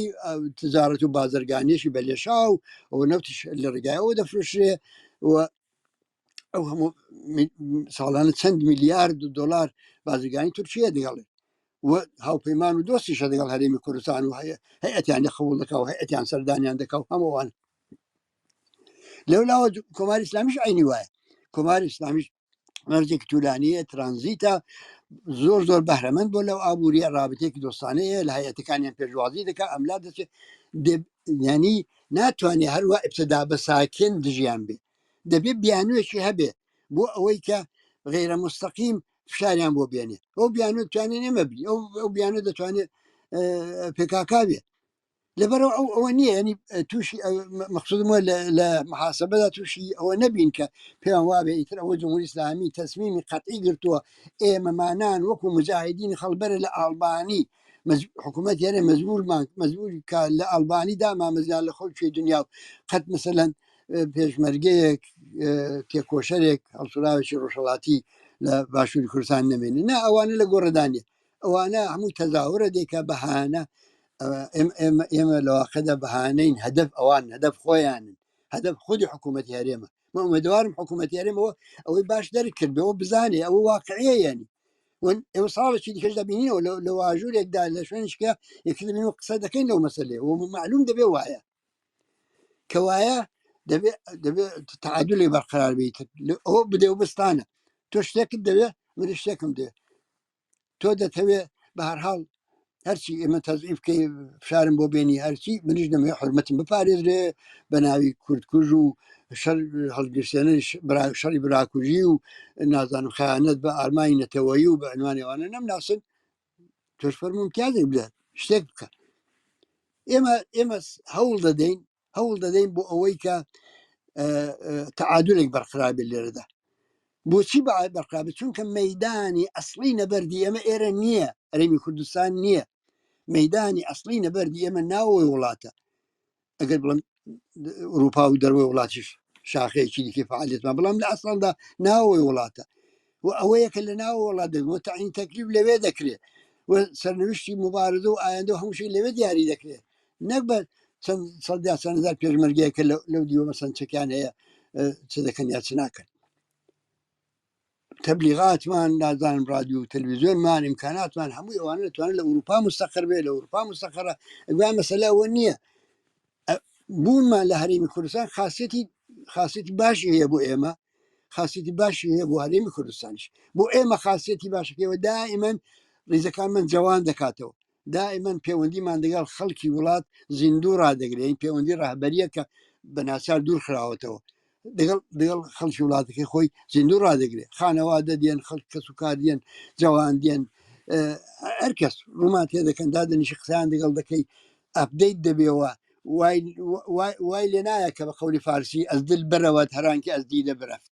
تجارەت و بازرگانیشی بە لێشاو و نەوتیش لە ڕێگایەوە دەفرۆشرێ و ئەو هەموو ساڵانە چەند میلیارد دۆلار بازرگانی تورکیە دەگەڵێ و هاوپەیمان و دۆستیشە دەگەڵ هەرێمی کوردستان و هەیە هەیەتیان لە قبوڵ دەکا و هەیەتیان سەردانیان دەکا و هەمووان. لەولاوە کۆماری ئیسلامیش عینی وایە، کۆماری ئیسلامیش مەرجێکی تولانیە، ترانزیتە. زۆر زۆر بەهرەمەند بۆ لەو ئابووریە رابطەیەکی دۆستانەیە لە هەیەتەکانیان پێشوازی دەکا ئەملا دەچێت ینی ناتوانێت هەروە ئبتدا بە ساکن دژیان بێ دەبێ بیانوێکی هەبێ بۆ ئەوەی کە غیرە مستەقیم فشاریان بۆ بێنێ ئەو بیانوو توانێت ئێمە بی ئەو بیانە دەتوانێت پێکاکا بێ لەبەرەوە ئەو ئەوە نییە ینی تووشی مەقصودم وە لە محاسبەدا تووشی ئەوە نەبین کە پێیان وابێ ئیتر ئەوە جمهوری ئیسلامی تەسمیمی قەتعی گرتووە ئێمەمانان وەکو مجاهدین خەڵبەرە لە ئالبانی حکوومەت یانێ مەجبورمان مەجبور کە لە ئالبانی دامامەزران لە خۆی دنیا و قەت مثلەن پێشمەرگەیەک تێکۆشەرێک هەڵسوراوێکی ڕۆژهەڵاتی لە باشووری کوردستان نەمێنێ نا ئەوانە لە گۆڕدانە ئەوانە هەموو تەزاورە دێکە بەهانە ئێمە لە واقعدا بەهانەین هەدەف ئەوان هەدەف خۆیانن هەدەف خودی حکوومەتی هەرێمە من ئومێدەوارم حکوومەتی هەرێمەوە ئەوەی باش دەرک کردەوە بزانێ ئەوە واقعیە یعنی ئێوە ساڵێکی دیکەش دەبینینەوە لە واژوورێکدا لە شوێنشکە یەکتر دەبینەوە قسە دەکەین لەو مەسەلەیە و معلوم دەبێ وایە کەوایە دەبێ دەبێ تعادلی بەرقرار بیت ئەوە بدێ و بستانە تۆ شتێکت دەوێ من شتێکم دێ تۆ دەتەوێ بە هەرحاڵ هەرچی ئێمە تەزیف بکەی فشارم بۆ بێنی هەرچی منیش دەمەوێ حرمەتم بپارێزرێ بە ناوی کوردکوژ و شەر هەڵگرسێنەری شەڕی براکوژی و نازانم خیانەت بە ئارمانی نەتەوەیی و بە عنوانیوانە نەمناسن تۆش فەرموو امتیازێک بدە شتێک بکە ئێمە ئێمە هەوڵ دەدەین هەوڵ دەدەین بۆ ئەوەی کە تعادلێک بەرقرار بێت لێرەدا بۆچی بەرقرار بێت چونکە مەدانی ئەسڵی نەبەردی ئێمە ئێرە نییە هەرێمی کوردستان نییە مەدانی ئەسڵی نەبەردی ئێمە ناوەوەی وڵاتە ئەگەر بڵم ئەوروپا و دەروی وڵاتیش شاخەیەکی دیکەی فعالیتمان بەڵام لە ئەسڵدا ناوەوەی وڵاتە و ئەوەیە کە لە ناو وڵات دەگوە تەعین تەکلیف لەوێ دەکرێت و سەرنوشتی مبارزە و ئایندە و هەمووشی لەوێ دیاری دەکرێت نەک بە چەند سەد یا چەند هەزار پێشمەرگەیە کە لەو دیوە مەسەن چەکیان هەیە چ دەکەن یا چ ناکەن تەبلیغاتمان نازانم رادیو و تەلویزیۆنمان ئیمکاناتمان هەمووی ئەوانە دەتوانن لە ئەوروپا مستەقر بێ لە ئەوروپا مستەقرە ئەگویا مەسەلە ئەوە نییە بوونمان لە هەرێمی کوردستان خاصەتی خاصەتی باشی هەیە بۆ ئێمە خاصەتی باشی هەیە بۆ هەرێمی کوردستانیش بۆ ئێمە خاصەتی باشەکەیەوە دائما ریزەکانمان جوان دەکاتەوە دائما پەیوەندیمان لەگەڵ خەڵکی وڵات زیندوو ڕادەگرێن پەیوەندی ڕەهبەریە کە بە ناچار دوور خراوەتەوە دەگەڵ دەگەڵ خەڵکی وڵاتەکەی خۆی زیندوو ڕادەگرێ خانەوادە دێن خەڵک کەس و کار دێن جوان دێن هەر کەس ڕوومان تێ دەکەن دادەنیشی قسەیان دەگەڵ دەکەی ئەپدەیت دەبێەوە وای لێ نایە کە بە قەولی فارسی ئەس دل بەرەوە هەرانکی ئەس دیدە برەفت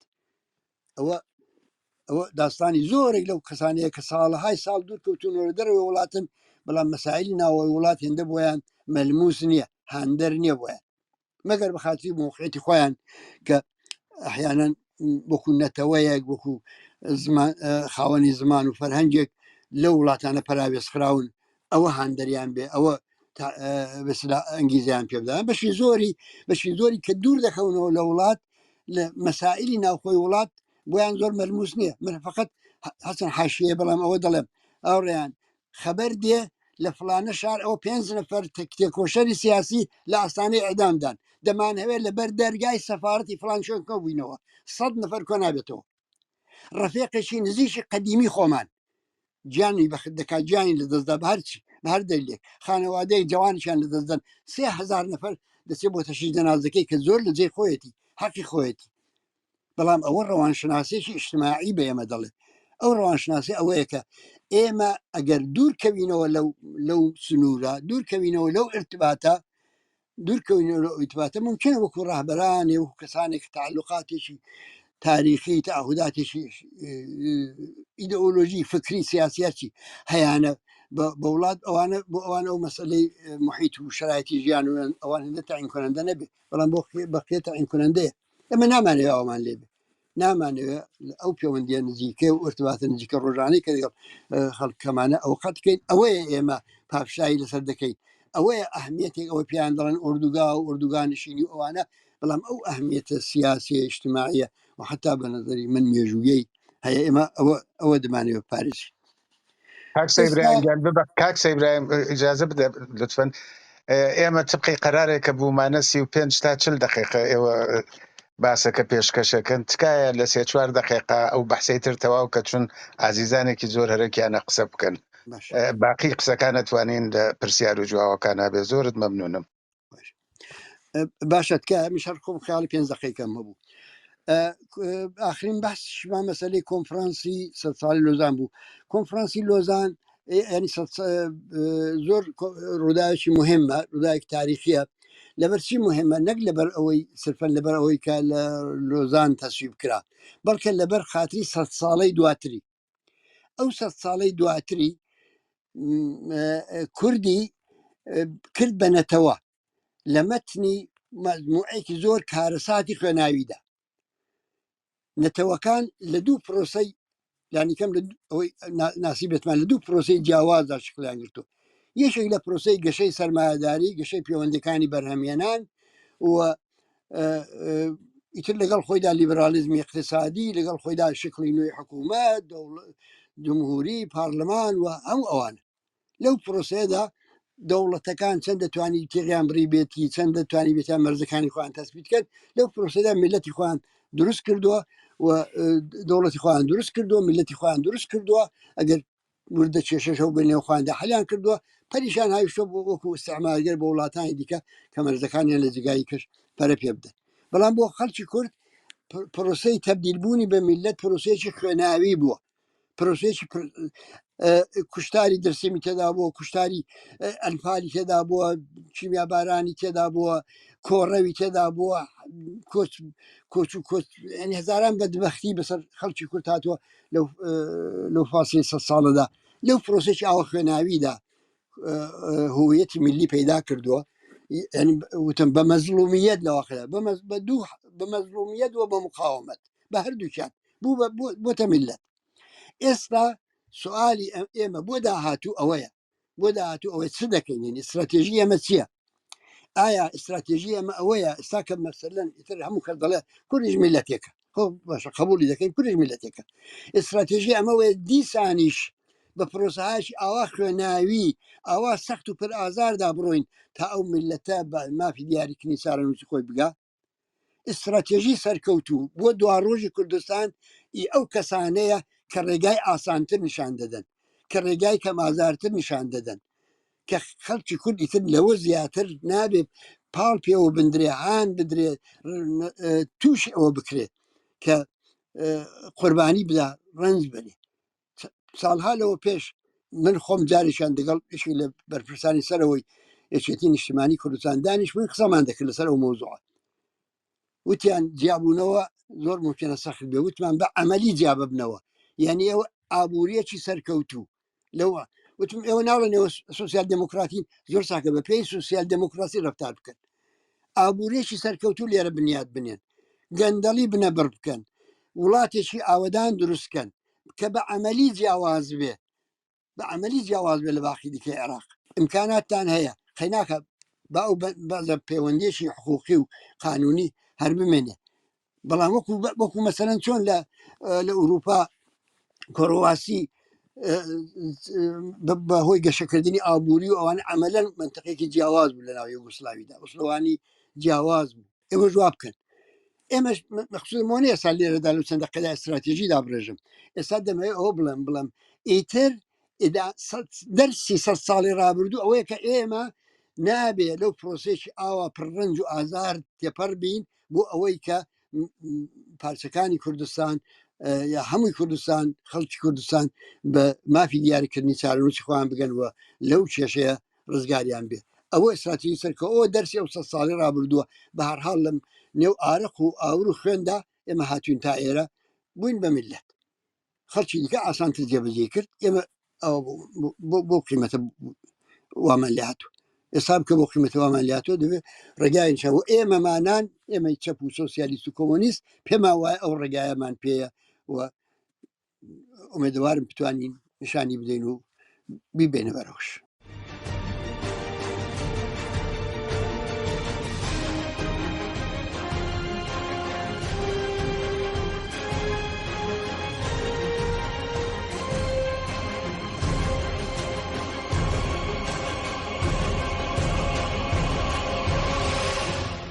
ئەوە ئەوە داستانی زۆرێک لەو کەسانەیە کە ساڵەهای ساڵ دوور کەوتونەوە لە دەرەوەی وڵاتن بەڵام مەسایلی ناوەوەی وڵات هێندە بۆیان مەلموس نییە هاندەر نییە بۆیان مەگەر بە خاتری موقعیەتی خۆیان کە ئەحیانەن وەکو نەتەوەیەک وەکو زمان خاوەنی زمان و فەرهەنگێک لەو وڵاتانە پەراوێز خراون ئەوە هاندەریان بێ ئەوە بەسلا ئەنگیزیان پێ بدەن بەشی زۆری بەشی زۆری کە دوور دەکەونەوە لە وڵات لە مەسائلی ناوخۆی وڵات بۆیان زۆر مەلموس نییە من فقط حەسەن حاشیە بەڵام ئەوە دەڵێم ئەوڕیان خەبەر دێ لە فلانە شار ئەو پێنج نەفەر تێکۆشەری سیاسی لە ئاستانەی ئەدامدان دەمانهەوێت لەبەر دەرگای سەفاەتی فلان شوێن کۆبووینەوە سەد نەفەر کۆ نابێتەوە ڕەفێقێکی نزیکی قەدیمی خۆمان گیانی بەخت دەکات گیانی لە دەستدا بە هەرچی بە هەر دەلیلێک خانەوادەیەک جوانیان لە دەستدەن 3000 نەفەر دەچێت بۆ تەشیش جەنازەکەی کە زۆر لە جێی خۆیەتی حەقی خۆیەتی بەڵام ئەوە ڕەوانشناسێکی ئیجتماعی بە ئێمە دەڵێ ئەو ڕەوانشناسی ئەوەیە کە ئێمە ئەگەر دوور کەوینەوە لەو لەو سنوورە دوور کەوینەوە لەو ارتباتە دوورکەوینەوە لەو ئیتباتە ممکنە وەکو ڕەهبەرانێ وەکو کەسانێک کە تەعەلوقاتێکی تاریخی تەعهوداتێکی ئیدئۆلۆژی فکری سیاسی هەرچی هەیانە بە وڵات ئەوانە بۆ ئەوانە ئەو مەسەلەی محیط و شرایطی ژیان و ئەوان هەندە تەعین کنەندە نەبێ بەڵام بۆ بەقیە تەعین کنەندەیە ئێمە نامانەوێ ئەومان لێ بێ نامانەوێ ئەو پەیوەندیە نزیکە و ارتباتە نزیکە ڕۆژانەی کە لەگەڵ خەڵکەمانە ئەو قەت بکەین ئەوەیە ئێمە پافشایی لەسەر دەکەین ئەوەیە ئەهمیەتێک ئەوە پێیان دەڵێن ئۆردوگا و ئۆردوگانشینی و ئەوانە بەڵام ئەو ئەهمیەتە سیاسیە ئیجتماعیە و حتا بە نظری من مێژوویەی هەیە ئێمە ئەوە ئەوە دەمانەوێت پارێزی کاک سەیبرایم گیان ببە کاک سەیبرایم ئیجازە بدە لطفا ئێمە تبقی قەرارێک کە بوومانە 35 تا 40 دقیقە ئێوە. باسەکە پێشکەشەکەن، تکایە لە سێ چوار دەقیقە ئەو بەحسەی تر تەواو کە چون ئازیزانێکی زۆر هەرەکیانە قسە بکەن. باش. باقی قسەکان ئەتوانین لە پرسیار و جواوەکانا بێ. زۆرت مەمنونم. باش. باشە تکایە منیش هەر خۆم خەیاڵی پێنج دەقەیکەم هەبوو. ئاخرین بەحسیشمان مەسەلەی کۆنفرانسی سەد ساڵی لۆزان بوو. کۆنفرانسی لۆزان ینی زۆر ڕووداوێکی مهمە، ڕووداوێکی تاریخیە. لەبەر چی مهمە؟ نەک لەبەر ئەوەی سرفەن لەبەر ئەوەی کە لە لۆزان تەسویب کرا، بەڵکە لەبەر خاتری سەد ساڵەی دواتری. ئەو سەد ساڵەی دواتری کوردی کرد بە نەتەوە لە مەتنی مەجموعێکی زۆر کارەساتی خوێناویدا. نەتەوەکان لە دوو پرۆسەی لانیکەم لە ئەوەی ناسی بێتمان لە دوو پرۆسەی جیاوازدا شکلیان گرتووە. یەکێک لە پرۆسەی گەشەی سەرمایەداری، گەشەی پەیوەندەکانی بەرهەمهێنان و ئیتر لەگەڵ خۆیدا لیبرالیزمی اقتصادی، لەگەڵ خۆیدا شکلی نوێی حکوومەت، جمهوری، پارلمان و هەموو ئەوانە. لەو پرۆسەیەدا دەوڵەتەکان چەند دەتوانی تێغیان بڕی بێتی، چەند دەتوانی بێتیان مەرزەکانی خۆیان تەسبیت کرد، لەو پرۆسەدا میلەتی خۆیان دروست کردووە و دەوڵەتی خۆیان دروست کردووە، میلەتی خۆیان دروست کردووە. ئەگەر وردە کێشەش هەبوو بە نێو خۆیاندا حەلیان کردووە، پەریشان هاویشتووە بۆ وەکو ئیستعمارگەر بۆ وڵاتانی دیکە کە مەرزەکانیان لە جێگای کەش پەرە پێ بدەن. بەڵام بۆ خەڵکی کورد پرۆسەی تەبدیلبوونی بە میلەت پرۆسەیەکی خوێناوی بووە، پرۆسەیەکی کوشتاری دەرسیمی تێدا بووە، کوشتاری ئەنفالی تێدا بووە، کیمیابارانی تێدا بووە، کۆڕەوی تێدا بووە، کۆچ کۆچ و کۆچ، یعنی هەزاران بەدبەختی بەسەر خەڵکی کورد هاتووە لەو فاصلەی سەد ساڵەدا. لەو پرۆسێکی ئاوە خوێناویدا هویەتی ملی پەیدا کردووە. یعنی وتم بە مەزلومیەت لە واقعدا، بە دوو بە مەزلومیەت و بە مقاومەت، بە هەردووکیان بوو بۆتە میلەت. ئێستا سوالی ئێمە بۆ داهاتوو ئەوەیە، بۆ داهاتوو ئەوەی چ دەکەین، یعنی استراتێژی ئێمە چییە؟ ئایا استراتێژی ئێمە ئەوەیە ئێستا کە مەسەلەن ئیتر هەموو کەس دەڵێ کوردیش میلەتێکە، خۆ باشە قبولی دەکەین کوردیش میلەتێکە، استراتێژی ئەمە وەیە دیسانیش بە پرۆسەهایەکی ئاوا خوێناوی ئاوا سەخت و پر ئازاردا بڕۆین تا ئەو میلەتە بە مافی دیاریکردنی چارەنووسی خۆی بگا؟ ئیستراتێژی سەرکەوتوو بۆ دواڕۆژی کوردستان ئی ئەو کەسانەیە کە ڕێگای ئاسانتر نیشان دەدەن، کە ڕێگای کەم ئازارتر نیشان دەدەن، کە خەڵکی کورد ئیتر لەوە زیاتر نابێت پاڵ پێوە بندرێ، هان بدرێ، تووشی ئەوە بکرێت کە قوربانی بدا، ڕەنج بەرێ. ساڵها لەوە پێش من خۆم جارێکیان دەگەڵ یەکێک لە بەرپرسانی سەرەوەی یەکێتی نیشتیمانی کوردستان دانیشتبووین، قسەمان دەکرد لەسەر ئەو مەوزوعە. وتیان جیابوونەوە زۆر ممکنە سەخت بێ، وتمان بە عەمەلی جیا ببنەوە، یعنی ئێوە ئابووریەکی سەرکەوتوو لەوە. وتم ئێوە ناڵێن ئێوە سۆسیال دێموکراتین، زۆر چاکە بە پێی سۆسیال دێموکراسی ڕەفتار بکەن، ئابووریەکی سەرکەوتوو لێرە بنیات بنێن، گەندەڵی بنەبڕ بکەن، وڵاتێکی ئاوەدان دروست بکەن کە بە عەمەلی جیاواز بێ، بە عەمەلی جیاواز بێ لە باقی دیکەی عێراق. ئیمکاناتتان هەیە، قەیناکە با ئەو بەعزە پەیوەندیەکی حقوقی و قانونی هەر بمێنێ، بەڵام وەکو مەسەلەن چۆن لە ئەوروپا کۆرۆواسی بە هۆی گەشەکردنی ئابووری و ئەوانە عەمەلەن منطقێکی جیاواز بوو لە ناو یوگۆسلاویدا، ئوسلوانی جیاواز بوو. ئێوەش وا بکەن. ئێمەش مەخصوص مۆنێ ئێستا لێرەدا لەو چەند دەقەدا ئیستراتێژی دابڕێژم. ئێستا دەمەوێت ئەوە بڵێم ئیتر دەرسی سەد ساڵی ڕابردوو ئەوەیە کە ئێمە نابێ لەو پرۆسێکی ئاوا پڕڕەنج و ئازار تێپەڕ بین بۆ ئەوەی کە پارچەکانی کوردستان یا هەمووی کوردستان، خەڵکی کوردستان بە مافی دیاریکردنی چارەنووسی خۆیان بگەن و لەو کێشەیە ڕزگاریان بێ. ئەوە ئیستراتیژی سەرکەوە، ئەوە دەرسی ئەو سەد ساڵی ڕابردووە. بە هەرحاڵ لەم نێو ئارەق و ئاور و خوێندا ئێمە هاتوین تا ئێرە، بووین بە میللەت. خەڵکی دیکە ئاسانتر جێبەجێ کرد، ئێمە ئەوە بۆ قیمەتە وامان لێ هاتوو. ئێستا بکە بۆ قیمەتە وامان لێ هاتووە، دەبێت ڕێگای چاو ئێمەمانان، ئێمەی چەپ و سۆسیالیست و کۆمۆنیست پێمان وایە ئەو ڕێگایەمان پێیە و ئومێدەوارم بتوانین نیشانی بدەین و بیبێنە بەرەوش.